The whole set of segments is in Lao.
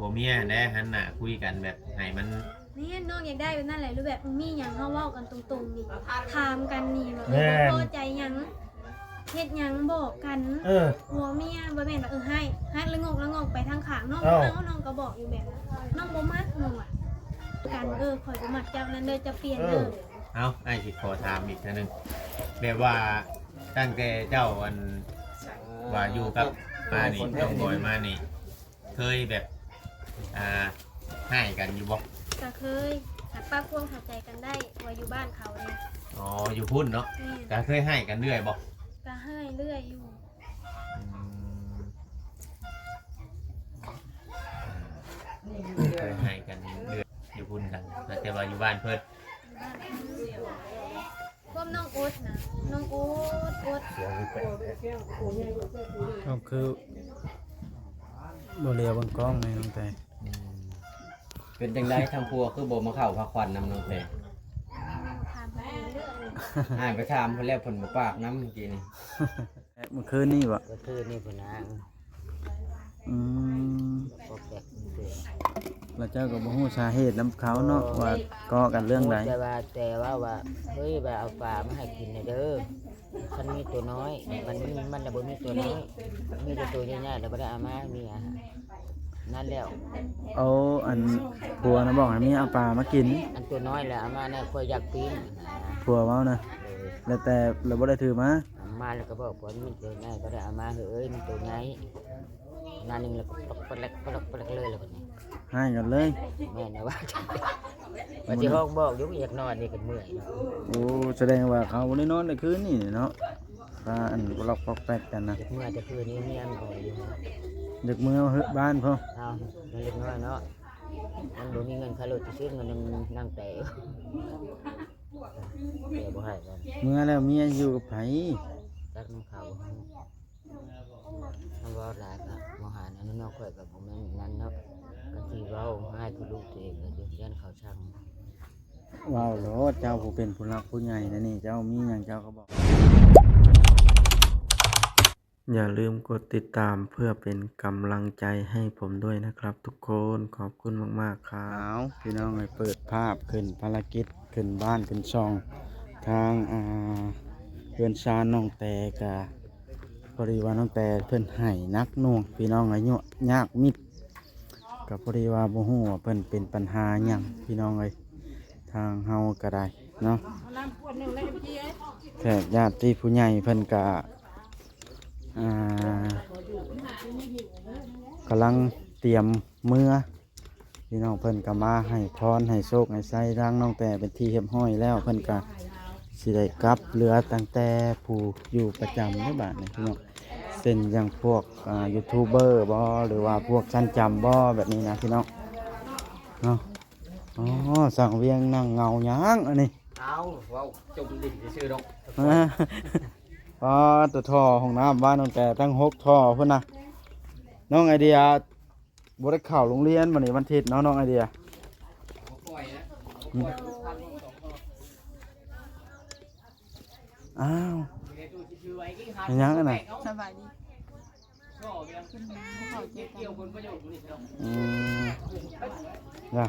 ຜົວເມຍຫັ້ນແຫຼະ ຫັນໜ້າຄຸຍກັນແບບໃຫ້ມັນ ແມ່ນ ນ້ອງຢາກໄດ້ແບບນັ້ນແຫຼະ ຫຼືແບບມີຫຍັງເຮົາເວົ້າກັນຕົງໆນີ້ ຖາມກັນນີ້ວ່າ ເອີ ແມ່ນ ບໍ່ພໍໃຈຫຍັງ ເຮັດຫຍັງບອກກັນ ເອີ ຜົວເມຍ ບໍ່ແມ່ນວ່າ ເອີ ໃຫ້ ໃຫ້ລະງົກລະງອກໄປທາງຂ້າງ ນ້ອງ ເອົ້າ ເອົາ ນ້ອງກໍບອກຢູ່ແບບນັ້ນ ນ້ອງບໍ່ມັກ ນ້ອງວ່າກັນ ເອີ ຂ້ອຍບໍ່ມັກເຈົ້ານັ້ນເດີ ເຈົ້າປ່ຽນເດີ ເອີ ເອົາ ອ້າຍຊິຂໍຖາມອີກເທື່ອໜຶ່ງ ແບບວ່າຕັ້ງແຕ່ເຈົ້າ ອັນ ວ່າຢູ່ກັບ ມານີ້ ນ້ອງບອຍມານີ້ ເຄີຍແບບ ອ່າ ຮ້າຍກັນຢູ່ບໍ່? ກະເຄີຍ ຫາກປັບຄວາມເຂົ້າໃຈກັນໄດ້ ວ່າຢູ່ບ້ານເຂົາເດ້. ອໍ ຢູ່ພຸ້ນເນາະ. ແມ່ນ. ກະເຄີຍຮ້າຍກັນເລື້ອຍບໍ່? ກະຮ້າຍເລື້ອຍຢູ່. ອືມ ເຄີຍຮ້າຍກັນເລື້ອຍ ຢູ່ພຸ້ນກັນ ແຕ່ວ່າຢູ່ບ້ານເພິ່ນ ຄວາມນ້ອງອົດນະ ນ້ອງອົດ ອົດ ເອົາ ຄືບໍ່ຫຼຽວເບິ່ງກ້ອງແດ່ນ້ອງແຕ. ອືມ ເປັນຈັ່ງໃດທາງຜົວຄືບໍ່ມາເຂົ້າພາຂວັນນຳນ້ອງແຕ? ຖາມເພິ່ນເດີ ອ້າຍໄປຖາມເພິ່ນແລ້ວ ເພິ່ນບໍ່ປາກນຳເມື່ອກີ້ນີ້. ເມື່ອຄືນນີ້ບໍ? ເມື່ອຄືນນີ້ພຸ້ນນະ. ອືມ ກໍແປກເທື່ອ ແລ້ວເຈົ້າກໍບໍ່ຮູ້ສາເຫດນຳເຂົາເນາະ ໂອ້ຍ ວ່າເກາະກັນເລື່ອງໃດ? ຮູ້ແຕ່ວ່າ ແຕ່ວ່າ ວ່າ ເຮີ້ຍ ວ່າເອົາປາມາໃຫ້ກິນແດ່ເດີ ຄັນມີຕົວນ້ອຍ ມັນ ມັນລະບໍ່ມີຕົວນ້ອຍ ມີແຕ່ຕົວໃຫຍ່ໆ ລະບໍ່ໄດ້ເອົາມາ ມີອາຫານນັ້ນແລ້ວ. ເອົາ ອັນ ຜົວນະບອກໃຫ້ເມຍເອົາປາມາກິນ ອັນຕົວນ້ອຍລະເອົາມາແດ່ ຂ້ອຍຢາກປີ້ງ ຜົວເວົ້ານະ. ເອີ ແລ້ວແຕ່ລະບໍ່ໄດ້ຖືມາ ມາແລ້ວກໍບອກຜົວ ມີແຕ່ຕົວໃຫຍ່ ບໍ່ໄດ້ເອົາມາເຮີ້ຍ ມີແຕ່ຕົວໃຫຍ່. ນານໜຶ່ງແລ້ວກໍປະລັກປະລັກປະລັກປະລັກເລີຍ ແລ້ວບັດນີ້ຮ້າຍກັນເລີຍ. ແມ່ນແລ້ວວ່າ ວ່າຊິຮ້ອງບອກຢູ່ ຢາກນອນນີ້ກໍເມື່ອຍ. ໂອ້ ສະແດງວ່າເຂົາບໍ່ໄດ້ນອນໃນຄືນນີ້ເນາະ ພາກັນປອກແປກກັນນະ. ຢາກເມື່ອແຕ່ຄືນນີ້ ເມຍມັນກໍຢູ່ ຢາກເມືອບ້ານພຸ້ນ. ເອົາ ມັນເລັກນ້ອຍເນາະ ມັນບໍ່ມີເງິນຄ່າລົດ ຊິຊື້ເງິນນຳນາງແຕ ແຕ່ບໍ່ໃຫ້ກັນ. ເມືອແລ້ວເມຍຢູ່ກັບໃຜ? ຈັກນຳເຂົາ. ຄັນເວົ້າຫຼາຍກໍບໍ່ຫານ ອັນນັ້ນເນາະ ຂ້ອຍກໍບໍ່ແມ່ນນັ້ນເນາະ ຄັນຊິເວົ້າຮ້າຍຄືລູກຕົວເອງກໍຢ້ານເຂົາຊັງ. ເວົ້າໂລດ ເຈົ້າຜູ້ເປັນຜູ້ຫຼັກຜູ້ໃຫຍ່ແນວນີ້ ເຈົ້າມີຫຍັງເຈົ້າກໍບອກ. ຢ່າลืมกดติดตามเพื่อเป็นกำลังใจให้ผมด้วยนะครับทุกคน ขอบคุณมากๆ ครับ. ເອົາ ພີ່ນ້ອງເອີຍ ເປີດພາບຂຶ້ນ ພາລະກິດຂຶ້ນບ້ານຂຶ້ນຊ່ອງ ທາງ ອ່າ ເຮືອນຊານນ້ອງແຕກະ ພໍດີວ່ານ້ອງແຕເພິ່ນໄຫ້ໜັກໜ່ວງ ພີ່ນ້ອງເອີຍ ຍາກມິດ ກໍພໍດີວ່າບໍ່ຮູ້ວ່າເພິ່ນເປັນປັນຫາຫຍັງ ພີ່ນ້ອງເອີຍ. ທາງເຮົາກໍໄດ້ເນາະ ແຂກຍາດຕິຜູ້ໃຫຍ່ເພິ່ນກະ ອ່າ ກຳລັງຕຽມເມືອ ພີ່ນ້ອງເພິ່ນກໍມາໃຫ້ພອນໃຫ້ໂຊກໃຫ້ໄຊທາງນ້ອງແຕເປັນທີ່ຮຽບຮ້ອຍແລ້ວ ເພິ່ນກໍຊິໄດ້ກັບ ເຫຼືອຕັ້ງແຕ່ຜູ້ຢູ່ປະຈຳໃນບ້ານນີ້ພີ່ນ້ອງ ເຊັ່ນຢ່າງພວກ ອ່າ ຢູທູບເບີບໍ ຫຼືວ່າພວກຊັ້ນຈຳບໍ ແບບນີ້ນະພີ່ນ້ອງເນາະ. ອໍ ຊ່າງວຽງນັ່ງເຫງົາຫຍັງອັນນີ້? ເອົາ ເວົ້າຈົມດິນຊື່ໆດອກ. ປາດ ໂທ້ ທໍ່ຫ້ອງນ້ຳບ້ານນ້ອງແຕຕັ້ງຫົກທໍ່ພຸ້ນນະ. ນ້ອງໄອເດຍບໍ່ໄດ້ເຂົ້າໂຮງຮຽນມື້ນີ້ວັນທິດເນາະ ນ້ອງໄອເດຍ. ອືມ ອ້າວ ເປັນຫຍັງອັນນະ? ສະບາຍດີ. ອືມ ນະ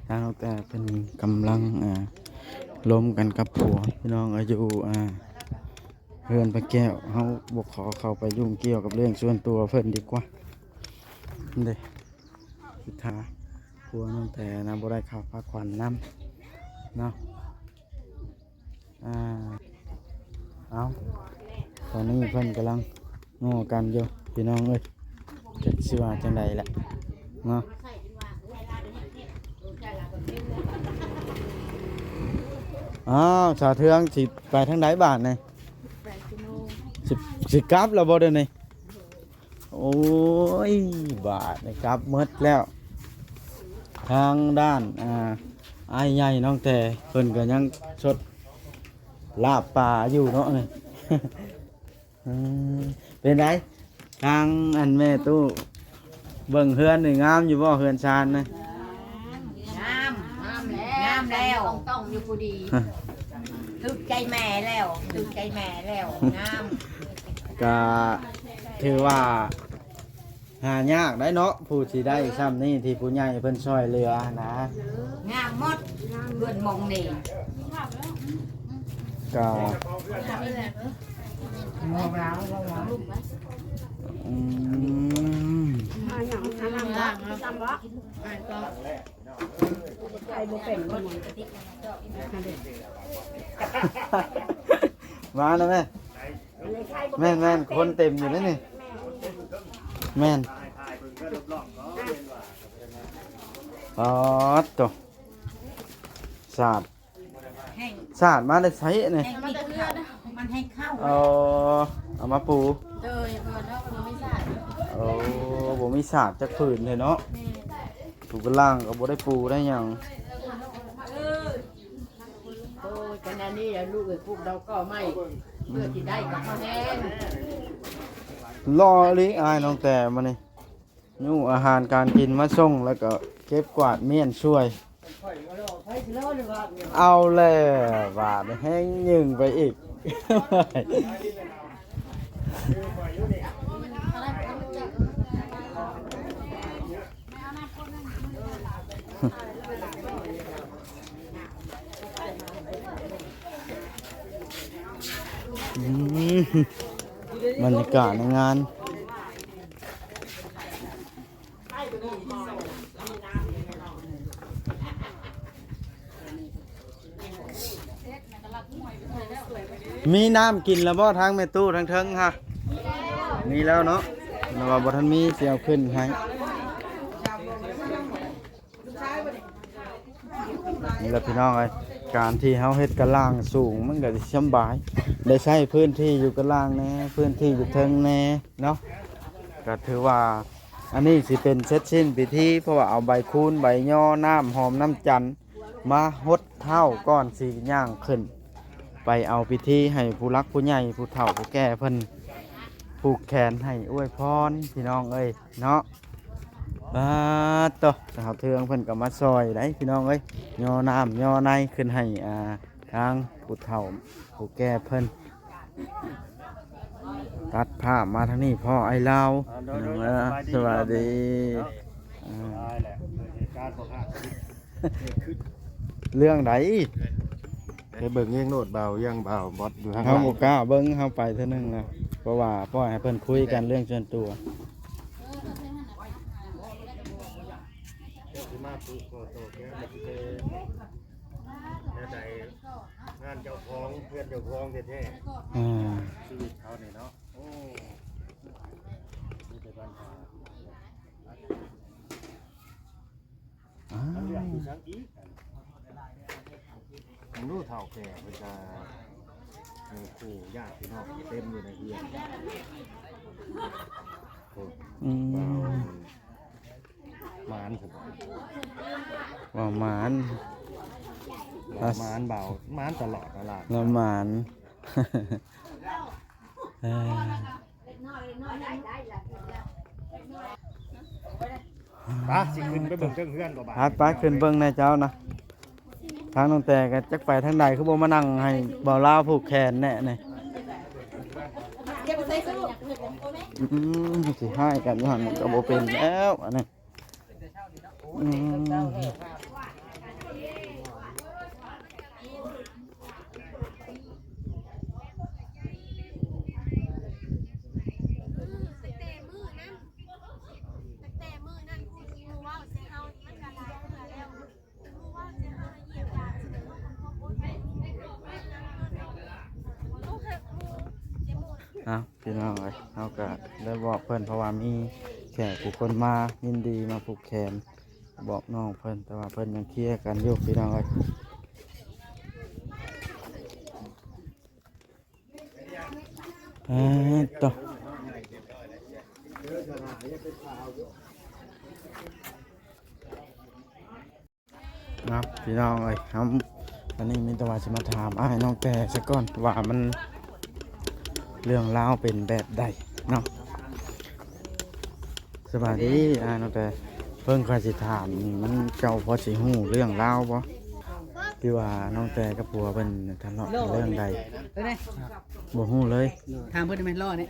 ທາງນ້ອງແຕເພິ່ນກຳລັງ ອ່າ ລົມກັນກັບຜົວ ພີ່ນ້ອງ ຢູ່ ອ່າ ເຮືອນປ້າແກ້ວ ເຮົາບໍ່ຂໍເຂົ້າໄປຫຍຸ້ງກ່ຽວກັບເລື່ອງສ່ວນຕົວເພິ່ນດີກວ່າ. ເດ້ ສຸດທ້າຍຜົວນ້ອງແຕນະ ບໍ່ໄດ້ເຂົ້າພາຂວັນນຳເນາະ. ອ່າ ເອົ້າ ຕອນນີ້ເພິ່ນກຳລັງງໍກັນຢູ່ ພີ່ນ້ອງເອີຍ ຈັກຊິວ່າຈັ່ງໃດລະເນາະ. ອ້າວ ສາວເທືອງ ຊິໄປທາງໃດບາດນີ້? ສິ ຊິກັບແລ້ວບໍ່ດຽວນີ້? ໂອ້ຍ ບາດນີ້ກັບໝົດແລ້ວ. ທາງດ້ານ ອ່າ ອ້າຍໃຫຍ່ນ້ອງແຕເພິ່ນກໍຍັງຊົດລາບປາຢູ່ເນາະນີ້. ເອີ ເປັນໃດ ທາງອັນແມ່ຕູ້ ເບິ່ງເຮືອນນີ້ງາມຢູ່ບໍ່ ເຮືອນຊານນະ? ງາມ ງາມແລ້ວ ງາມແລ້ວ ຕ້ອງຢູ່ຜູ້ດີ. ຖືກໃຈແມ່ແລ້ວ ຖືກໃຈແມ່ແລ້ວ ງາມ. ກະຖືວ່າ ຫາຍາກໄດ໋ເນາະ ຜູ້ຊິໄດ້ຊ່ຳນີ້ ທີ່ຜູ້ໃຫຍ່ເພິ່ນຊ່ອຍເຫຼືອນະ. ງາມໝົດເຮືອນໝ່ອງນີ້ ກໍ ອືມ ມາແລ້ວແມ່. ແມ່ນໆ ຄົນເຕັມຢູ່ເດ້ນີ້. ແມ່ນ. ອໍ ໂຕ ສາດ ສາດມາແຕ່ໃສນີ້? ມັນແຮງເຂົ້າ. ອໍ ເອົາມາປູ. ໂດຍ ເພິ່ນເຮົາບໍ່ມີສາດ. ໂອ້ ບໍ່ມີສາດຈັກຜືນເລີຍເນາະ. ແມ່ນ. ປູກະລ່າງກໍບໍ່ໄດ້ປູໄດ້ຫຍັງ. ໂອ້ຍ ຂະໜາດນີ້ແຫຼະລູກເອີຍ ປູກດອກກໍໄມ້ ເພື່ອຊິໄດ້ກັບເຂົາແຮງ. ຫຼໍ່ອີ່ຫຼີອ້າຍນ້ອງແຕ້ມານີ້ ຍູ້ອາຫານການກິນມາສົ່ງ ແລ້ວກໍເກັບກວາດມ້ຽນຊ່ວຍ. ເອົາແລ້ວ ບາດແຮງຍິງໄປອີກ. ອືມ ບັນຍາກາດໃນງານ ມີນ້ຳກິນແລ້ວບໍ່ ທາງແມ່ຕູ້ທາງເທິງຫະ? ມີແລ້ວເນາະ ແຕ່ວ່າບໍ່ທັນມີ ຊິເອົາຂຶ້ນໃຫ້. ນີ້ແຫຼະພີ່ນ້ອງເອີຍ ການທີ່ເຮົາເຮັດກະລ່າງສູງ ມັນກໍຊິສຳບາຍ ໄດ້ໃຊ້ພື້ນທີ່ຢູ່ກະລ່າງແດ່ ພື້ນທີ່ຢູ່ເທິງແດ່ເນາະ. ກໍຖືວ່າ ອັນນີ້ຊິເປັນເສັດສິ້ນພິທີ ເພາະວ່າເອົາໃບຄູນ ໃບຍໍ ນ້ຳຫອມ ນ້ຳຈັນ ມາຫົດເທົ້າກ່ອນຊິຍ່າງຂຶ້ນໄປເອົາພິທີໃຫ້ຜູ້ຫຼັກຜູ້ໃຫຍ່ ຜູ້ເຖົ້າຜູ້ແກ່ເພິ່ນຜູກແຂນໃຫ້ອວຍພອນ ພີ່ນ້ອງເອີຍເນາະ. ປາດໂຕ ສາວເທືອງເພິ່ນກໍມາຊ່ອຍໄດ໋ພີ່ນ້ອງເອີຍ ຍໍນ້ຳຍໍໃນຂຶ້ນໃຫ້ ອ່າ ທາງຜູ້ເຖົ້າຜູ້ແກ່ເພິ່ນ. ຕັດພາບມາທາງນີ້ ພໍ່ອ້າຍລາວ. ອ່າ ໂດຍ ໂດຍ ເອີ ສະບາຍດີ ສະບາຍດີເນາະ. ອ່າ ຕາຍແລ້ວ ເກີດເຫດການບໍ່ຄາດຄິດເກີດຂຶ້ນ. ເລື່ອງໃດ? ໄປເບິ່ງເອງໂລດ ບ່າວ ຢ່າງບ່າວບອດຢູ່ທາງ ເຮົາບໍ່ກ້າເບິ່ງ ເຮົາໄປເທື່ອໜຶ່ງນະ ເພາະວ່າປ່ອຍໃຫ້ເພິ່ນຄຸຍກັນເລື່ອງສ່ວນຕົວ. ເຈົ້າຊິມາຜູກຂໍ້ຕໍ່ແຂນ ແລ້ວຊິໄປແນວໃດ? ງານເຈົ້າຂອງ ເພື່ອນເຈົ້າຂອງແທ້ໆ ອ່າ ຊີວິດເຂົານີ້ເນາະ. ໂອ້ ມີແຕ່ບັນຫາ. ອ້າວ ເລື່ອງຢູ່ສັງອີກ ເບິ່ງດູເຖົ້າແກ່ເພິ່ນກະມີຄູ່ຍາດພີ່ນ້ອງເຕັມຢູ່ໃນເຮືອນ. ໂອ້ ອືມ ມານ ເວົ້າມານ ເວົ້າມານ ເວົ້າມານຕະຫຼອດເວລາ ລະມານ. ເອີ ໄປ ຊິຂຶ້ນໄປເບິ່ງເທິງເຮືອນບໍ່ບາດ. ໄປ ໄປ ຂຶ້ນເບິ່ງແດ່ເຈົ້ານະ. ທາງນ້ອງແຕ່ກໍຈັກໄປທາງໃດ ຄືບໍ່ມານັ່ງໃຫ້ບ່າວລາວຜູກແຂນແດ່ນີ້. ອືມ ຊິຮ້າຍກັນຢູ່ຫັ້ນ ມັນກໍບໍ່ເປັນແລ້ວອັນນີ້. ອືມ ເອົາ ພີ່ນ້ອງເອີຍ ເຮົາກໍໄດ້ບອກເພິ່ນ ເພາະວ່າມີແຂກຜູ້ຄົນມາ ຍິນດີມາຜູກແຂນ ບອກນ້ອງເພິ່ນ ແຕ່ວ່າເພິ່ນຍັງເຄລຍກັນຢູ່ ພີ່ນ້ອງເອີຍ. ເອີ ໂຕ ເນາະ ພີ່ນ້ອງເອີຍ ເຮົາ ອັນນີ້ມີແຕ່ວ່າຊິມາຖາມອ້າຍນ້ອງແຕ່ຊະກ່ອນ ວ່າມັນ ເລື່ອງລາວເປັນແບບໃດເນາະ. ສະບາຍດີ ສະບາຍດີ ອ້າຍນ້ອງແຕ່ ເພິ່ງຂ້ອຍຊິຖາມນີ້ ມັນ ເຈົ້າພໍຊິຮູ້ເລື່ອງລາວບໍ່ ທີ່ວ່ານ້ອງແຕ່ກັບຜົວເພິ່ນທະເລາະກັນເລື່ອງໃດ? ບໍ່ຮູ້ເລີຍ ຖາມເພິ່ນໄດ້ແມ່ນລໍນີ້.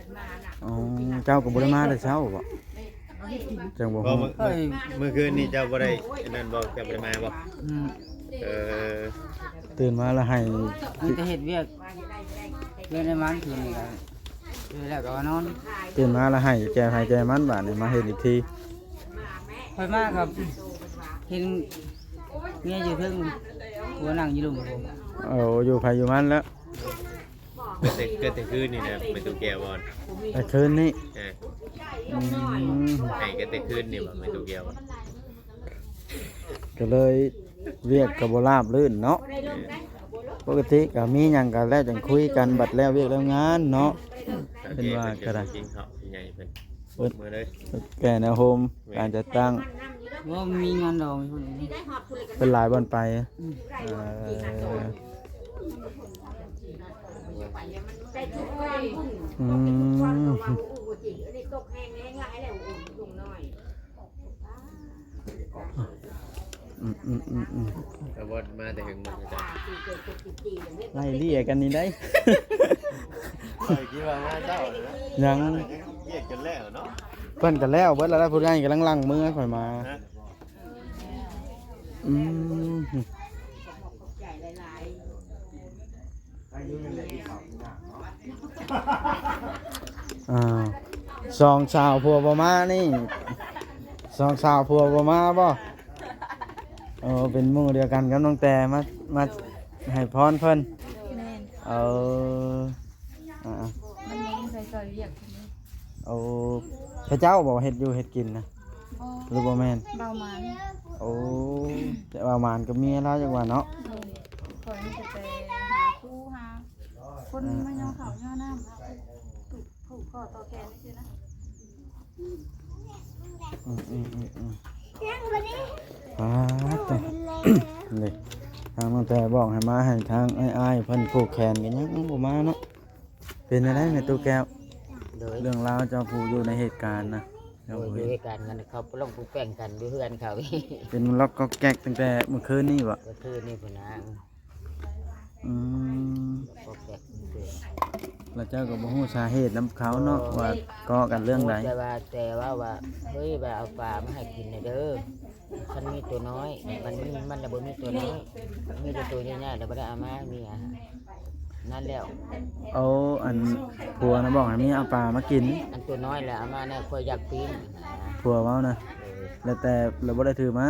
ອໍ ເຈົ້າກໍບໍ່ໄດ້ມາແຕ່ເຊົ້າບໍ? ຈັ່ງບໍ່ຮູ້ ເອີຍ ມື້ຄືນນີ້ເຈົ້າບໍ່ໄດ້ອັນນັ້ນບໍ່ ເຈົ້າບໍ່ໄດ້ມາບໍ່? ອືມ ເອີ ຕື່ນມາລະໄຫ້ ມີແຕ່ເຮັດວຽກ ເຮັດໃນບ້ານຄືນນີ້ກໍ ແລ້ວກໍມານອນ ຕື່ນມາລະໄຫ້ແກ່ໃຜແກ່ມັນ ບາດນີ້ມາເຮັດອີກທີ ຂ້ອຍມາກໍເຫັນເມຍຢູ່ເທິງ ຜົວນັ່ງຢູ່ລຸ່ມພຸ້ນ ເອີ ຢູ່ໃຜຢູ່ມັນແລ້ວ. ເກີດແຕ່ ເກີດແຕ່ຄືນນີ້ນະ ແມ່ຕູ້ແກ້ວບໍ່? ແຕ່ຄືນນີ້ ເອີ ອືມ ໃຫ້ກັນແຕ່ຄືນນີ້ບໍ່ ແມ່ຕູ້ແກ້ວ? ກໍເລີຍວຽກກໍບໍ່ລາບລື່ນເນາະ ເອີ ປົກກະຕິກໍມີຫຍັງກໍແລ້ວຈັ່ງຄຸຍກັນ ບັດແລ້ວວຽກແລ້ວງານເນາະ ເພິ່ນວ່າກໍໄດ້ ກິນເຂົ້າໃຫຍ່ເພິ່ນ ເພິ່ນ ເພິ່ນແກ່ແນວໂຮມ ແມ່ນ ການຈັດຕັ້ງ ບໍ່ມີງານດອງຢູ່ພຸ້ນ ເພິ່ນຫຼາຍບ່ອນໄປ ອືມ ເອີ ອືມ ອືມໆໆໆ ແຕ່ວ່າມາແຕ່ເຖິງມື້ ໄລ່ເລ່ຍກັນນີ້ໄດ໋ ຂ້ອຍຄິດວ່າມາເຊົ້ານະ ຍັງ ຍັງວຽກຈົນແລ້ວເນາະ ເພິ່ນກໍແລ້ວເບິດແລ້ວ ຜູ້ໃຫຍ່ກຳລັງຫຼັ່ງມືໃຫ້ຂ້ອຍມາ ຮະ ອືມ ອ່າ ສອງສາວຜົວບໍ່ມານີ້ ສອງສາວຜົວບໍ່ມາບໍ່? ໂອ້ ເປັນໝູ່ດຽວກັນກັບນ້ອງແຕ່ ມາ ມາໃຫ້ພອນເພິ່ນ ແມ່ນ ເອີ ອ່າ ມັນຍັງໃສ່ ຊ່ອຍວຽກ ໂອ້ ເຂົາເຈົ້າບໍ່ເຮັດຢູ່ເຮັດກິນນະ ບໍ່ ຫຼືບໍ່ແມ່ນ? ບ່າວໝານ ໂອ້ ແຕ່ວ່າໝານກັບເມຍລາວຈັກວ່າເນາະ ໂດຍ ຂ້ອຍມີແຕ່ໄປຫາຄູຫາຄົນມາຍໍເຂົ້າຍໍນ້ຳ ຫາຜູ້ ຜູ້ຂໍຕໍ່ແຂນຊື່ນະ ອືມໆໆໆ ອ່າ ໂຕ ນີ້ ທາງນ້ອງແຕ່ບອກໃຫ້ມາ ໃຫ້ທາງອ້າຍໆເພິ່ນຜູກແຂນກໍຍັງບໍ່ມາເນາະ. ເປັນແນວໃດແມ່ຕູ້ແກ້ວ? ໂດຍ ເລື່ອງລາວເຈົ້າຜູ້ຢູ່ໃນເຫດການນະ ໂດຍ ເຈົ້າຜູ້ເຫັນ ຢູ່ເຫດການກັນ ເຂົາປະລົມປຸງແປງກັນຢູ່ເຮືອນເຂົາ ເປັນລັອກກອກແກກຕັ້ງແຕ່ມື້ຄືນນີ້ບໍ? ມື້ຄືນນີ້ພຸ້ນນະ ອືມ ລັອກກອກແກກ ແລ້ວເຈົ້າກໍບໍ່ຮູ້ສາເຫດນຳເຂົາເນາະ ໂດຍ ວ່າເກາະກັນເລື່ອງໃດ? ແຕ່ວ່າ ແຕ່ວ່າ ວ່າ ເຮີ້ຍ ວ່າເອົາປາມາໃຫ້ກິນແດ່ເດີ ຄັນມີຕົວນ້ອຍ ມັນ ມັນ ມັນລະບໍ່ມີຕົວນ້ອຍ ມີແຕ່ຕົວໃຫຍ່ໆ ລະບໍ່ໄດ້ເອົາມາ ມີອາຫານນັ້ນແລ້ວ ເອົາ ອັນ ຜົວນະບອກໃຫ້ເມຍເອົາປາມາກິນ ອັນຕົວນ້ອຍລະເອົາມາແດ່ ຂ້ອຍຢາກປີ້ງ ຜົວເວົ້ານະ ເອີ ແລ້ວແຕ່ລະບໍ່ໄດ້ຖືມາ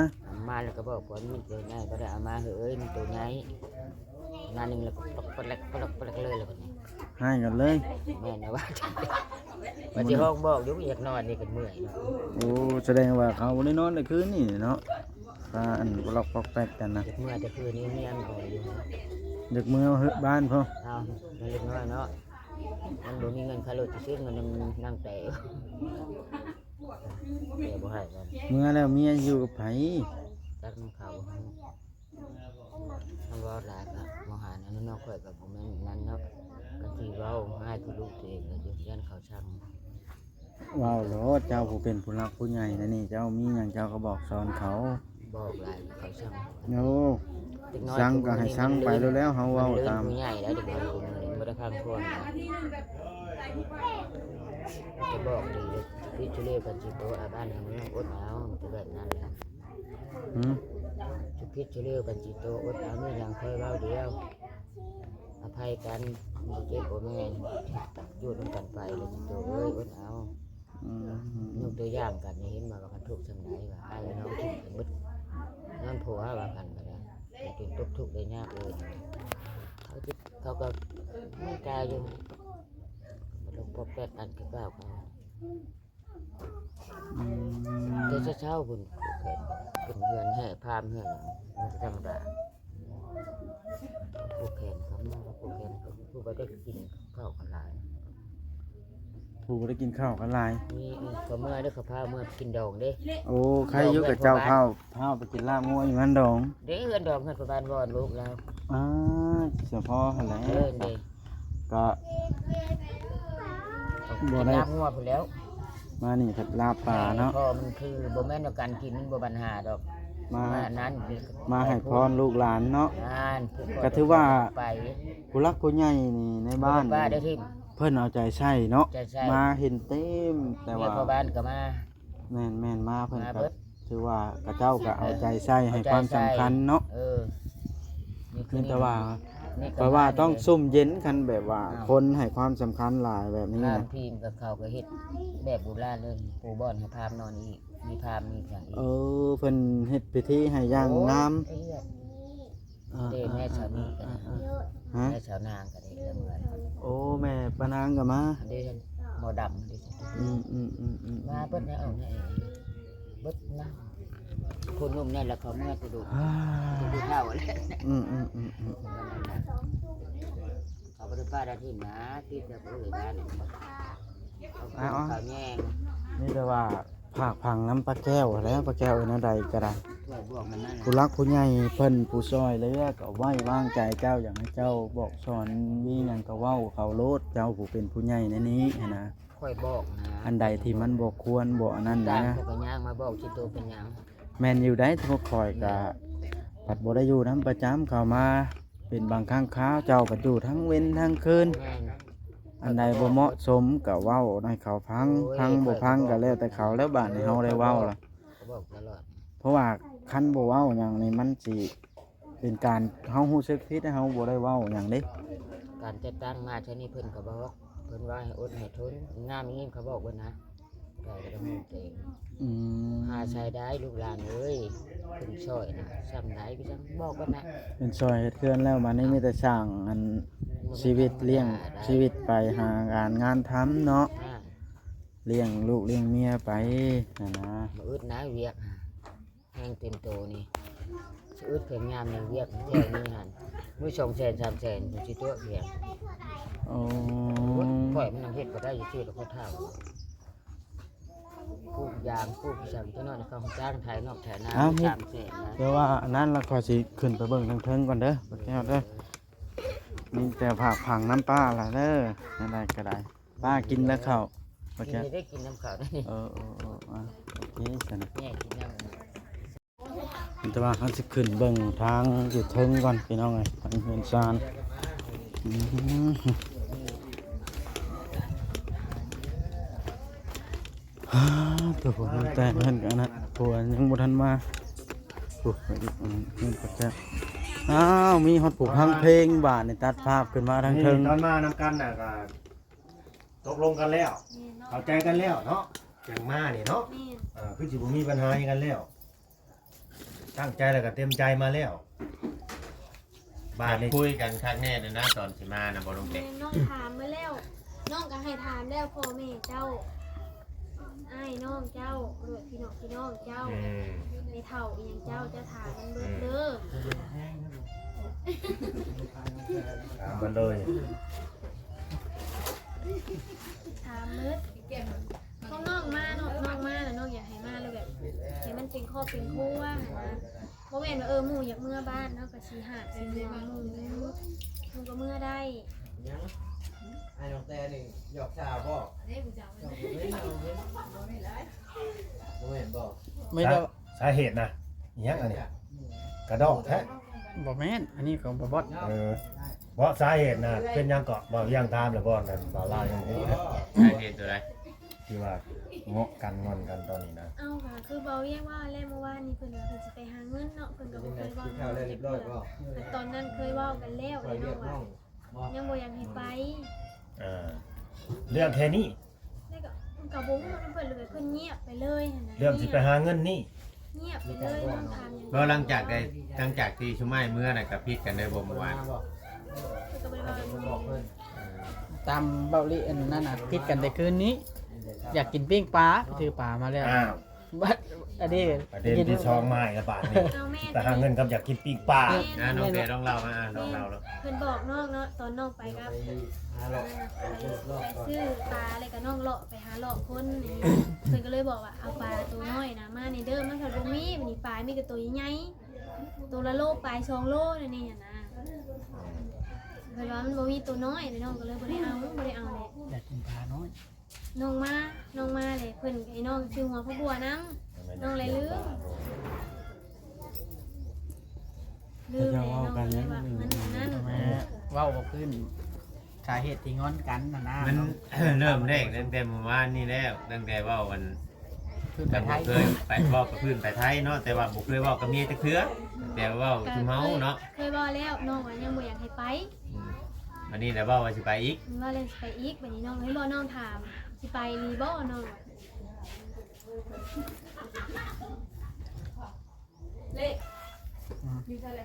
ມາລະກໍບອກຜົວ ມີແຕ່ໃຫຍ່ບໍ່ໄດ້ເອົາມາ ເຮີ້ຍ ມັນຕົວໃຫຍ່ ມາໜຶ່ງລະກໍປະລັກ ປະລັກ ປະລັກເລີຍລະບັດນີ້ ຮ້າຍກັນເລີຍ ແມ່ນລະວ່າ ວ່າຊິຮ້ອງບອກຢູ່ ຢາກນອນນີ້ກໍເມື່ອຍເນາະ ໂອ້ ສະແດງວ່າເຂົາບໍ່ໄດ້ນອນແຕ່ຄືນນີ້ເນາະ ພາກັນປອກແປກກັນນະ ຢາກເມື່ອແຕ່ຄືນນີ້ ເມຍມັນກໍຢູ່ ຢາກເມືອເຮືອນບ້ານພຸ້ນ ເອົາ ມັນເລັກນ້ອຍເນາະ ມັນບໍ່ມີເງິນຄ່າລົດ ຊິຊື້ເງິນນຳນາງແຕ່ ແຕ່ບໍ່ໃຫ້ມັນ ເມືອແລ້ວເມຍຢູ່ກັບໃຜ? ຈັກນຳເຂົາ ຄັນເວົ້າຫຼາຍກໍບໍ່ຫານ ອັນນັ້ນເນາະ ຂ້ອຍກໍບໍ່ແມ່ນນັ້ນເນາະ ຄັນຊິເວົ້າຮ້າຍຄືລູກຕົວເອງກໍຢ້ານເຂົາຊັງ ເວົ້າໂລດ ເຈົ້າຜູ້ເປັນຜູ້ຫຼັກຜູ້ໃຫຍ່ແນວນີ້ ເຈົ້າມີຫຍັງເຈົ້າກໍບອກສອນເຂົາ ບອກຫຼາຍເຂົາຊັງ ໂອ້ ເດັກນ້ອຍ ຊັງກໍໃຫ້ຊັງໄປໂລດແລ້ວ ເຮົາເວົ້າຕາມ ມັນເລື່ອງຜູ້ໃຫຍ່ແລ້ວ ເດັກນ້ອຍຜູ້ນີ້ບໍ່ໄດ້ພັງຄວນ ຈະບອກດີເດ້ ຜິດຊະເລກັນຊິໂຕອາບ້ານເມືອງ ອົດເອົາ ມັນເປັນແບບນັ້ນແຫຼະ ຫືມ ຈະຜິດຈະເລວກັນຊິໂຕ ອົດເອົາ ມີຫຍັງຄ່ອຍເວົ້າດຽວ ອະໄພກັນ ບໍ່ເຈັບບໍ່ແມ່ນ ຢູ່ນຳກັນໄປເລີຍຊິໂຕເອີຍ ອົດເອົາ ອືມ ຍົກຕົວຢ່າງກັນ ເຫັນບໍ່ວ່າເພິ່ນທຸກສ່ຳໃດ ວ່າອ້າຍນ້ອງທຸກກັນເບິດ ຍ້ອນຜົວວ່າກັນກໍໄດ້ ຈົນຕົກທຸກໄດ້ຍາກເລີຍ ເຂົາ ເຂົາກໍມີກາຍຢູ່ ບໍ່ຕ້ອງປົກແປກກັນຄືເກົ່າເຂົາ ອືມ ແຕ່ເຊົ້າໆພຸ້ນ ເປັນເຮືອນແຮ່ພາມເຮືອນ ມັນກໍທຳມະດາ ຜູກແຂນເຂົາມາ ຜູກແຂນເຂົາ ຜູ້ບໍ່ໄດ້ກິນເຂົ້າກໍຫຼາຍ ຜູ້ບໍ່ໄດ້ກິນເຂົ້າກໍຫຼາຍ ມີ ເອີ ເຂົາເມືອເດີ ເຂົາພາເມືອກິນດອງເດ້ ໂອ້ ໃຄຢູ່ ດອງເຮືອນ ກັບເຈົ້າ ພໍ່ບ້ານ ພາ ພາໄປກິນລາບງົວຢູ່ງານດອງ ເດ້ ເຮືອນດອງເຮືອນພໍ່ບ້ານວອນລູກລາວ ອ່າ ສະເພາະຫັ້ນແຫຼະ ເອີ ເດ້ ກໍບໍ່ໄດ້ ກິນລາບງົວພຸ້ນແລ້ວ ມານີ້ພັດລາບປາເນາະ ພໍ່ມັນຄືບໍ່ແມ່ນວ່າການກິນມັນບໍ່ບັນຫາດອກ ມາ ມານັ້ນ ມາໃຫ້ພອນລູກຫຼານເນາະ ນັ້ນ ກໍຖືວ່າ ໄປ ຜູ້ຫຼັກຜູ້ໃຫຍ່ນີ້ໃນບ້ານ ບໍ່ໄດ້ປະໄດ້ຖິ້ມ ເພິ່ນເອົາໃຈໃສ່ເນາະ ໃຈໃສ່ ມາເຫັນເຕັມ ແຕ່ວ່າ ເມຍພໍ່ບ້ານກໍມາ ແມ່ນໆ ມາເພິ່ນ ມາເບິດ ກໍຖືວ່າເຂົາເຈົ້າກໍເອົາໃຈໃສ່ໃຫ້ຄວາມສຳຄັນເນາະ ເອີ ມີແຕ່ວ່າ ນີ້ກໍ ຂ້ອຍວ່າຕ້ອງຊຸ່ມເຢັນ ຄັນແບບວ່າ ອ້າວ ຄົນໃຫ້ຄວາມສຳຄັນຫຼາຍແບບນີ້ນະ ພາມພີມກັບເຂົາກໍເຮັດແບບບູຮານເລີຍ ປູບ່ອນໃຫ້ພາມນອນອີກ ມີພາມມີຫຍັງອີກ ເອີ ເພິ່ນເຮັດພິທີໃຫ້ຢ່າງງາມ ໂອ້ຍ ເດ ແມ່ສາວນີ້ກໍໄດ້ ຮະ ແມ່ສາວນາງກໍໄດ້ ໂອ້ ແມ່ປ້ານາງກໍມາ ເດ ໝໍດຳເດ ອືມໆໆໆ ມາເບິດແລ້ວ ເອົາແນ່ ເບິດນະ ຜູ້ໜຸ່ມແນ່ລະ ເຂົາເມືອແຕ່ດຸ ອ່າ ຜູ້ເຖົ້າແຫຼະ ອືມໆໆໆ ເຂົາບໍ່ໄດ້ປ້າໄດ້ຖິ້ມນະ ຕິດແຕ່ຜູ້ອື່ນນັ້ນ ເອົາ ເອົາ ເອົາແຍງ ມີແຕ່ວ່າ ຝາກຝັງນຳປ້າແກ້ວຫັ້ນແຫຼະ ປ້າແກ້ວເອີ່ນແນວໃດກໍໄດ້ ຜູ້ຫຼັກຜູ້ໃຫຍ່ເພິ່ນຜູ້ຊ່ອຍເຫຼືອກໍໄວ້ວາງໃຈເຈົ້າ ຢາກໃຫ້ເຈົ້າບອກສອນ ມີຫຍັງກໍເວົ້າເຂົາໂລດ ເຈົ້າຜູ້ເປັນຜູ້ໃຫຍ່ໃນນີ້ຫັ້ນນະ ຂ້ອຍບອກນະ ອັນໃດທີ່ມັນບໍ່ຄວນບໍ່ອັນນັ້ນນະ ເຂົາກໍຍ່າງມາບອກຊິໂຕເປັນຫຍັງ ແມ່ນຢູ່ໃດ໋ ພວກຂ້ອຍກໍ ແມ່ນ ພັດບໍ່ໄດ້ຢູ່ນຳປະຈຳ ເຂົ້າມາເປັນບາງຄັ້ງຄາວ ເຈົ້າກໍຢູ່ທັງເວັນທັງຄືນ ແມ່ນ ອັນໃດບໍ່ເໝາະສົມກໍເວົ້າໃຫ້ເຂົາຟັງ ໂອ້ຍ ຟັງບໍ່ຟັງກໍແລ້ວແຕ່ເຂົາແລ້ວ ບາດນີ້ເຮົາໄດ້ເວົ້າລະ ເຂົາບອກຕະຫຼອດ ເພາະວ່າຄັນບໍ່ເວົ້າຫຍັງນີ້ ມັນຊິເປັນການເຮົາຮູ້ສຶກຜິດ ເຮົາບໍ່ໄດ້ເວົ້າຫຍັງເດ້ ການຈັດຕັ້ງມາເທື່ອນີ້ເພິ່ນກໍບອກ ເພິ່ນວ່າໃຫ້ອົດໃຫ້ທົນ ງາມອີ່ຫຍັງເຂົາບອກເບິດນະ ໄດ້ກໍຕ້ອງເກັ່ງ ອືມ ຫາໃຊ້ໄດ້ລູກຫຼານເອີຍ ເພິ່ນຊ່ອຍນະ ຊ່ຳໃດກໍຊ່ຳບອກເບິດນະ ເພິ່ນຊ່ອຍເຮັດເຮືອນແລ້ວ ບາດນີ້ມີແຕ່ສ້າງອັນ ຊີວິດລ້ຽງຊີວິດໄປຫາການງານທຳເນາະ ອ່າ ລ້ຽງລູກລ້ຽງເມຍໄປຫັ້ນນະ ບໍ່ອຶດນະວຽກ ແຮງເຕັມໂຕນີ້ ຊິອຶດພຽງຍາມໃນວຽກແຖວນີ້ຫັ້ນ ມື້ສອງແສນສາມແສນ ເພິ່ນຊິຕົວະພຽງ ໂອ້ ຂ້ອຍມັນຍັງເຮັດບໍ່ໄດ້ຊື່ໆ ແລ້ວກໍເຖົ້າ ປູກຢາງປູກອີ່ຫຍັງ ຈັກໜ້ອຍເຂົາຈ້າງໄຖນອກໄຖນາ ສາມແສນນະ ແຕ່ວ່າອັນນັ້ນລະ ຂ້ອຍຊິຂຶ້ນໄປເບິ່ງທາງເທິງກ່ອນເດີ ເອີ ແກ້ວເດີ ມີແຕ່ຝາກຝັງນຳປ້າລະເດີ ແນວໃດກໍໄດ້ ປ້າກິນແລ້ວເຂົ້າ ບໍ່ ກິນ ແກ້ວ ໄດ້ກິນນຳເຂົາໄດ້ນີ້ ເອີໆໆ ອ່າ ໂອເຄຊັ້ນ ແມ່ກິນນຳ ແຕ່ວ່າເຮົາຊິຂຶ້ນເບິ່ງທາງຢູ່ເທິງກ່ອນພີ່ນ້ອງເອີຍ ທາງເຮືອນຊານ ອືມ ຮາ ໂຕ ຕັ້ງແຕ່ເຮືອນກັນນະ ຜົວຍັງບໍ່ທັນມາ ໂອ້ ເຮືອນປະແຈ ອ້າວ ມີຮອດຜູ້ຟັງເພງ ບາດນີ້ຕັດພາບຂຶ້ນມາທາງເທິງ ນີ້ຕອນມານຳກັນນະ ກໍຕົກລົງກັນແລ້ວ ແມ່ນເນາະ ເຂົ້າໃຈກັນແລ້ວເນາະ ຈັ່ງມານີ້ເນາະ ແມ່ນ ເອີ ຄືຊິບໍ່ມີບັນຫາຫຍັງກັນແລ້ວ ຕັ້ງໃຈແລ້ວກໍເຕັມໃຈມາແລ້ວ ບາດນີ້ ຄຸຍກັນຄັກແນ່ເລີຍນະ ຕອນຊິມານະ ບໍ່ລົງແຕ່ ແມ່ນ ນ້ອງຖາມມາແລ້ວ ນ້ອງກໍໃຫ້ຖາມແລ້ວ ພໍ່ແມ່ເຈົ້າ ອ້າຍນ້ອງເຈົ້າ ຫຼືວ່າພີ່ນ້ອງ ພີ່ນ້ອງເຈົ້າ ອືມ ແມ່ເຖົ້າອີ່ຫຍັງເຈົ້າ ເຈົ້າຖາມມັນເບິດເດີ ອືມ ຖາມມັນເລີຍ ຖາມເບິດ ຂອງນ້ອງມາເນາະ ນ້ອງມາແລ້ວນ້ອງຢາກໃຫ້ມາແລ້ວແບບ ໃຫ້ມັນເປັນຄອບເປັນຄົວຫັ້ນນະ ບໍ່ແມ່ນວ່າ ເອີ ໝູ່ຢາກເມືອບ້ານ ເຮົາກໍຊິຫາກຊິເມືອໝູ່ ໝູ່ກໍເມືອໄດ້ ຫຍັງ ອ້າຍນ້ອງແຕ່ນີ້ຫຍອກສາວບໍ່ ເດ້ຜູ້ສາວ ບໍ່ແມ່ນບໍ່ ມີແຕ່ ສາ ສາເຫດນະ ອີຫຍັງອັນນີ້ ກະດອກແທ້ ບໍ່ແມ່ນ ອັນນີ້ຂອງບ່າວບອດ ເອີ ບໍ່ ສາເຫດນະ ເປັນຫຍັງເກາະ ບ່າວວຽງຖາມແລ້ວບໍ່ ນັ້ນ ບ່າວລາວຍັງບໍ່ຮູ້ ສາເຫດຕົວໃດ? ທີ່ວ່າເງາະກັນງອນກັນຕອນນີ້ນະ ເອົາ ກໍຄືບ່າວວຽງວ່າແລ້ວ ເມື່ອວານນີ້ເພິ່ນວ່າເພິ່ນຊິໄປຫາເງິນເນາະ ເພິ່ນກໍບໍ່ເຄີຍເວົ້າ ກິນເຂົ້າແລ້ວຮຽບຮ້ອຍບໍ່? ຕອນນັ້ນເຄີຍເວົ້າກັນແລ້ວເນາະ ວ່າຍັງບໍ່ຢາກໃຫ້ໄປ ເອີ ເລື່ອງແຄ່ນີ້ ແລ້ວກໍ ກໍບໍ່ຮູ້ນຳເພິ່ນເລີຍ ເພິ່ນງຽບໄປເລີຍຫັ້ນນະ ເລື່ອງຊິໄປຫາເງິນນີ້ ງຽບໄປເລີຍ ນ້ອງຖາມຫຍັງ ແລ້ວຫຼັງຈາກໃດ ຫຼັງຈາກທີ່ຊຸມອ້າຍເມືອນັ້ນກໍຜິດກັນເລີຍບໍ່ ເມື່ອວານ ເພິ່ນກໍບໍ່ໄດ້ເວົ້າຫຍັງ ຕາມເວົ້າລີອັນນັ້ນນະ ຜິດກັນແຕ່ຄືນນີ້ ຢາກກິນປີ້ງປາ ໄປຊື້ປາມາແລ້ວ ອ້າວ ບັດ ອັນນີ້ ປະເດັນທີສອງມາອີກແລ້ວບາດນີ້ ເອົາແມ່ນ ໄປຫາເງິນກັບຢາກກິນປີ້ງປາ ແມ່ນ ອ່າ ນ້ອງແຕ ແມ່ນ ລອງເລົ່າມາ ອ່າ ລອງເລົ່າເນາະ ເພິ່ນບອກນ້ອງເນາະ ຕອນນ້ອງໄປກັບ ໄປຫາເລາະ ອ່າ ໄປ ໄປຊື້ປາ ແລ້ວກໍນ້ອງເລາະໄປຫາເລາະຄົນນີ້ ເພິ່ນກໍເລີຍບອກວ່າ ເອົາປາໂຕນ້ອຍນະມາແດ່ເດີ ມັນພັດບໍ່ມີ ບັດນີ້ປາມີແຕ່ໂຕໃຫຍ່ໆ ໂຕລະໂລປາຍ ສອງໂລແນວນີ້ຫັ້ນນະ ເພິ່ນວ່າມັນບໍ່ມີໂຕນ້ອຍ ແລ້ວນ້ອງກໍເລີຍບໍ່ໄດ້ເອົາ ບໍ່ໄດ້ເອົາແຫຼະ ຢາກກິນປານ້ອຍ ນ້ອງມາ ນ້ອງມາແຫຼະ ເພິ່ນໃຫ້ນ້ອງຊື້ຫົວຜັກບົວນຳ ນ້ອງເລີຍລືມ ລືມແລ້ວ ນ້ອງເລີຍວ່າມັນອັນນັ້ນ ແມ່ນ ເວົ້າບໍ່ຄືນ ສາເຫດທີ່ງອນກັນຫັ້ນນະ ມັນເລີ່ມແລກຕັ້ງແຕ່ມື້ວານນີ້ແລ້ວ ຕັ້ງແຕ່ເວົ້າອັນ ພື້ນໄປໄທ ເຄີຍໄປເວົ້າກັບພື້ນໄປໄທເນາະ ແຕ່ວ່າບໍ່ເຄີຍເວົ້າກັບເມຍຈັກເທື່ອ ແຕ່ເວົ້າຊຸມເຮົາເນາະ ເຄີຍເວົ້າແລ້ວ ນ້ອງວ່າຍັງບໍ່ຢາກໃຫ້ໄປ ອືມ ບັດນີ້ລະເວົ້າວ່າຊິໄປອີກ ເວົ້າແລ້ວຊິໄປອີກ ບັດນີ້ນ້ອງ ເຫັນບໍ່ ນ້ອງຖາມ ຊິໄປອີ່ຫຼີບໍ່ ນ້ອງ ເລກ ອືມ ຢູ່ໃສລະ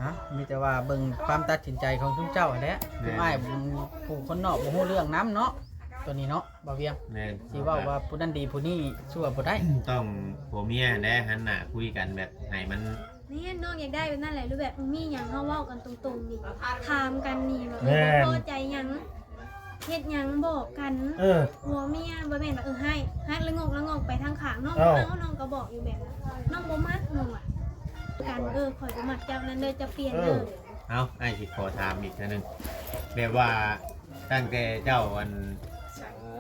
ຮະ ມີແຕ່ວ່າເບິ່ງຄວາມຕັດສິນໃຈຂອງຊຸມເຈົ້າຫັ້ນແຫຼະ ແມ່ນ ອ້າຍຜູ້ຄົນນອກບໍ່ຮູ້ເລື່ອງນຳເນາະ ໂຕນີ້ເນາະ ບ່າວວຽງ ແມ່ນ ຊິເວົ້າວ່າຜູ້ນັ້ນດີຜູ້ນີ້ຊົ່ວບໍ່ໄດ້ ຕ້ອງຜົວເມຍຫັ້ນແຫຼະ ຫັນໜ້າຄຸຍກັນແບບໃຫ້ມັນ ແມ່ນ ນ້ອງຢາກໄດ້ແບບນັ້ນແຫຼະ ຫຼືແບບມີຫຍັງເຮົາເວົ້າກັນຕົງໆນີ້ ຖາມກັນນີ້ ແບບ ແມ່ນ ເອີ ບໍ່ພໍໃຈຫຍັງ ເຮັດຫຍັງບອກກັນ ເອີ ຜົວເມຍ ບໍ່ແມ່ນວ່າ ເອີ ໃຫ້ ໃຫ້ລະງົກລະງອກໄປທາງຂ້າງ ນ້ອງ ເອົ້າ ເອົາ ນ້ອງກໍບອກຢູ່ແບບນັ້ນ ນ້ອງບໍ່ມັກ ນ້ອງວ່າ ກັນ ເອີ ຂ້ອຍບໍ່ມັກເຈົ້ານັ້ນເດີ ເຈົ້າປ່ຽນເດີ ເອີ ເອົາ ອ້າຍຊິຂໍຖາມອີກເທື່ອໜຶ່ງ ແບບວ່າຕັ້ງແຕ່ເຈົ້າ ອັນ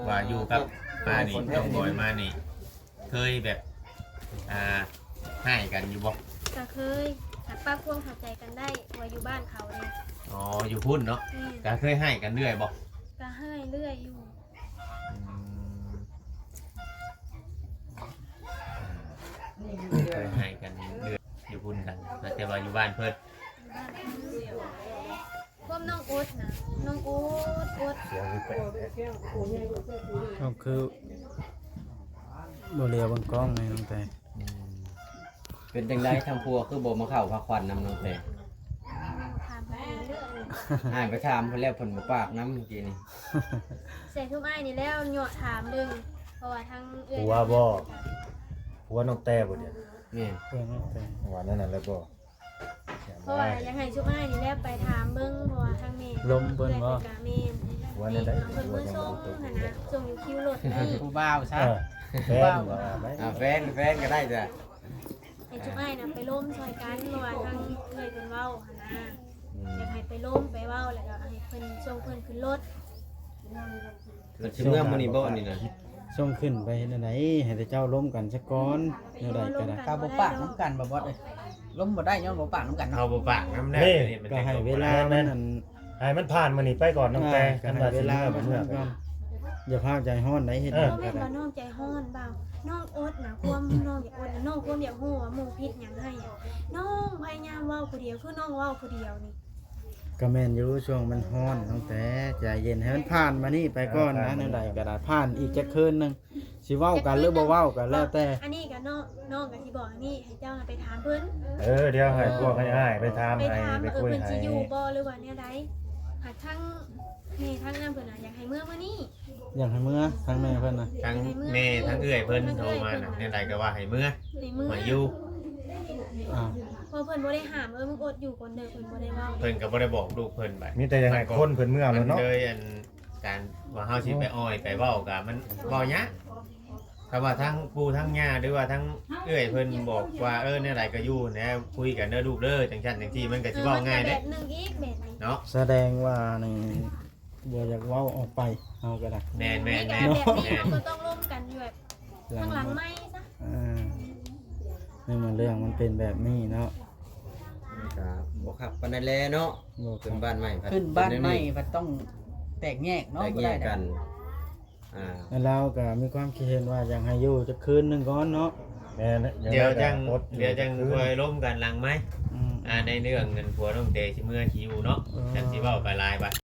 ວ່າຢູ່ກັບປ້ານີ້ ນ້ອງບອຍມານີ້ ເຄີຍແບບ ອ່າ ຮ້າຍກັນຢູ່ບໍ່? ກໍເຄີຍ ຫາກປັບຄວາມເຂົ້າໃຈກັນໄດ້ ເພາະວ່າຢູ່ບ້ານເຂົາເດ້ ອໍ ຢູ່ພຸ້ນເນາະ ແມ່ນ ກໍເຄີຍຮ້າຍກັນເລື້ອຍບໍ່? ກໍຮ້າຍເລື້ອຍຢູ່ ອືມ ເຄີຍຮ້າຍກັນເລື້ອຍ ຢູ່ພຸ້ນກັນ ແຕ່ວ່າຢູ່ບ້ານເພິ່ນ ຢູ່ບ້ານເພິ່ນ ຄວາມນ້ອງອົດນະ ນ້ອງອົດ ອົດ ເອົາ ຄືບໍ່ຫຼຽວເບິ່ງກ້ອງໃນນ້ອງແຕ ອືມ ເປັນຈັ່ງໃດທາງຜົວຄືບໍ່ມາເຂົ້າພາຂວັນນຳນ້ອງແຕ? ຖາມເພິ່ນເລີຍ ອ້າຍໄປຖາມເພິ່ນແລ້ວ ເພິ່ນບໍ່ປາກນຳມື້ກີ້ນີ້ ໃສ່ທຸມອ້າຍນີ້ແລ້ວເຍາະຖາມເບິ່ງ ເພາະວ່າທາງເອື້ອຍ ຜົວບໍ່? ຜົວນ້ອງແຕບໍ່ດຽວ? ແມ່ນ ຜົວນ້ອງແຕ ວ່າແນວນັ້ນແລ້ວບໍ່? ເພາະວ່າຢາກໃຫ້ຊຸມອ້າຍນີ້ແຫຼະໄປຖາມເບິ່ງ ເພາະວ່າທາງແມ່ ລົມເພິ່ນບໍ່? ເອື້ອຍເພິ່ນກະແມ່ນ ວ່າແນວໃດ? ເອົາເພິ່ນມາສົ່ງຫັ້ນນະ ສົ່ງຢູ່ຄິວລົດນີ້ ຜູ້ບ່າວຊະ ເອີ ແຟນ ຜູ້ບ່າວ ວ່າໄດ້ ອ່າ ແຟນ ແຟນກໍໄດ້ຈ້ະ ໃຫ້ຊຸມອ້າຍນະໄປລົມຊ່ອຍກັນ ເພາະວ່າທາງເອື້ອຍເພິ່ນເວົ້າຫັ້ນນະ ອືມ ຢາກໃຫ້ໄປລົມໄປເວົ້າ ແລ້ວກໍໃຫ້ເພິ່ນສົ່ງເພິ່ນຂຶ້ນລົດ. ເພິ່ນຊິເມືອມື້ນີ້ບໍ່ນີ້ນະ? ສົ່ງຂຶ້ນໄປເຮັດແນວໃດ? ໃຫ້ແຕ່ເຈົ້າລົມກັນຊະກ່ອນ ແນວໃດກໍໄດ້ ກໍບໍ່ປາກນຳກັນ ບໍ່ບອດເອີຍ ລົມບໍ່ໄດ້ຍ້ອນບໍ່ປາກນຳກັນເນາະ ເຮົາບໍ່ປາກນຳແລ້ວ ນີ້ ນີ້ມັນ ກໍໃຫ້ເວລາມັນ ອັນ ໃຫ້ມັນຜ່ານມື້ນີ້ໄປກ່ອນ ນ້ອງແຕ ອ່າ ຄັນວ່າຊິເມືອ ກໍໃຫ້ເວລາມັນກ່ອນ ຢ່າພາວໃຈຮ້ອນໄດ໋ ເຮັດຫຍັງກໍໄດ້ ບໍ່ແມ່ນວ່ານ້ອງໃຈຮ້ອນບ່າວ ນ້ອງອົດນະ ຄວາມນ້ອງຢາກອົດນະ ນ້ອງຄວາມຢາກຮູ້ວ່າໝູ່ຜິດຫຍັງໃຫ້ ນ້ອງພະຍາຍາມເວົ້າຜູ້ດຽວ ຄືນ້ອງເວົ້າຜູ້ດຽວນີ້ ກໍແມ່ນຢູ່ ຊ່ວງມັນຮ້ອນ ນ້ອງແຕ ໃຈເຢັນ ໃຫ້ມັນຜ່ານມານີ້ໄປກ່ອນນະ ເອີ ແນວໃດກໍໄດ້ ຜ່ານອີກຈັກຄືນໜຶ່ງ ຊິເວົ້າກັນຫຼືບໍ່ເວົ້າກໍແລ້ວແຕ່ ອັນນີ້ກໍນ້ອງ ນ້ອງກໍຊິບອກອັນນີ້ ໃຫ້ເຈົ້ານະໄປຖາມເພິ່ນ ເອີ ດຽວໃຫ້ພວກ ເອີ ໃຫ້ອ້າຍໄປຖາມ ໄປຖາມ ໃຫ້ໄປຄຸຍ ເອີ ເພິ່ນຊິຢູ່ບໍ່ ຫຼືວ່າແນວໃດ ຫາກທາງແມ່ທາງນັ້ນເພິ່ນນະ ຢາກໃຫ້ເມືອມື້ນີ້ ຢາກໃຫ້ເມືອ ທາງແມ່ເພິ່ນນະ ທາງແມ່ທາງເອື້ອຍເພິ່ນ ທາງເອື້ອຍເພິ່ນ ໂທມານະ ແນວໃດກໍວ່າໃຫ້ເມືອ ໃຫ້ເມືອ ໃຫ້ຢູ່ ອ້າວ ເພາະເພິ່ນບໍ່ໄດ້ຫ້າມ ເອີ ມຶງອົດຢູ່ກ່ອນເດີ ເພິ່ນບໍ່ໄດ້ເວົ້າ ເພິ່ນກໍບໍ່ໄດ້ບອກລູກເພິ່ນໄປ ມີແຕ່ຢາກໃຫ້ຄົນເພິ່ນເມືອໂລດເນາະ ມັນເລີຍ ອັນ ການວ່າເຮົາຊິໄປອ້ອຍໄປເວົ້າກໍມັນເວົ້າຍາກ ຖ້າວ່າທາງປູ່ທາງຍ່າ ຫຼືວ່າທາງເອື້ອຍເພິ່ນບອກວ່າ ເອີ ແນວໃດກໍຢູ່ແນວ ຄຸຍກັນເດີລູກເດີ ຈັ່ງຊັ້ນຈັ່ງຊີ້ ມັນກໍຊິເວົ້າງ່າຍເດ້ ແບບໜຶ່ງອີກແບບນີ້ເນາະ ສະແດງວ່ານີ້ ບໍ່ຢາກເວົ້າອອກໄປ ເຮົາກໍໄດ້ ແມ່ນໆໆ ນີ້ກໍແບບນີ້ ເຮົາກໍຕ້ອງລົມກັນຢູ່ແບບ ຫຼັງ ທາງຫຼັງໄມ້ຊະ ເອີ ໃນເມື່ອເລື່ອງມັນເປັນແບບນີ້ເນາະ ມັນກໍບໍ່ຄັກປານໃດແລເນາະ ບໍ່ຄັກ ຂຶ້ນບ້ານໃໝ່ພັດ ຂຶ້ນບ້ານໃໝ່ພັດຕ້ອງແຕກແຍກເນາະ ແຕກແຍກກັນ ບໍ່ໄດ້ ອ່າ ແລ້ວລາວກໍມີຄວາມຄິດເຫັນວ່າຢາກໃຫ້ຢູ່ຈັກຄືນໜຶ່ງກ່ອນເນາະ ແມ່ນ ດຽວຈັ່ງ ດຽວຈັ່ງຄ່ອຍລົມກັນຫຼັງໄມ້ ອືມ ອ່າ ໃນເລື່ອງເງິນຜົວນ້ອງແຕຊິເມືອຊິຢູ່ເນາະ ເອີ ຈັ່ງຊິເວົ້າໄປຫຼາຍບາດ